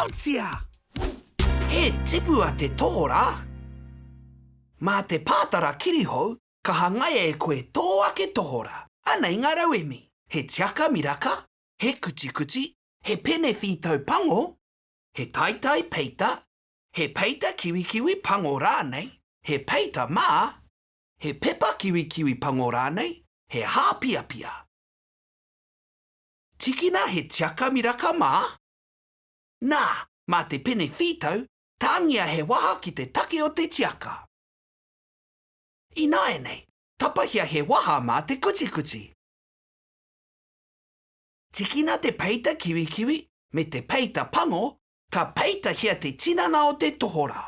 Rautia! He tipua te tohorā. Mā te pātara kirihou ka hangaia e koe tō ake tohorā. Anei ngā rauemi, he tiaka miraka, he kutikuti, he pene whītau pango, he taitai peita, he peita kiwikiwi pango rānei, he peita mā, he pepa kiwikiwi pango rānei, he hāpiapia. Tikina he tiaka miraka mā. Nā, mā te pene whītau, tāngia he waha ki te take o te tiaka. Ināianei, tapahia he waha mā te kutikuti. Tikina te peita kiwikiwi me te peita pango, ka peitahia te tinana o te tohorā.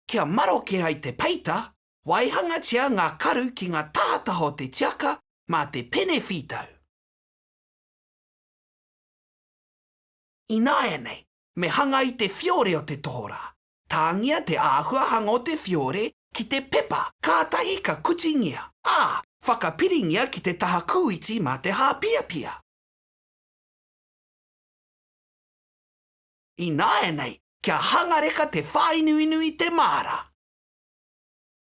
Kia maroke ai te peita, Waihangatia ngā karu ki ngā tahataha o te tiaka mā te pene whītau. Ināianei, me hanga i te whiore o te tohorā. Tāngia te āhuahanga o te whiore ki te pepa kātahi ka kutingia, ā, whakapiringia ki te taha kūiti mā te hāpiapia. Ināianei, kia hangareka te whāinuinu i te māra.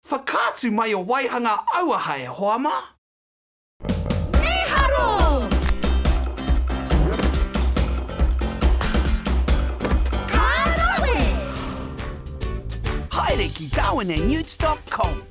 Whakaatu mai o waihanga auaha e hoa ma. Miharo! Ka rawe! Haere ki darwinandnewts dot com.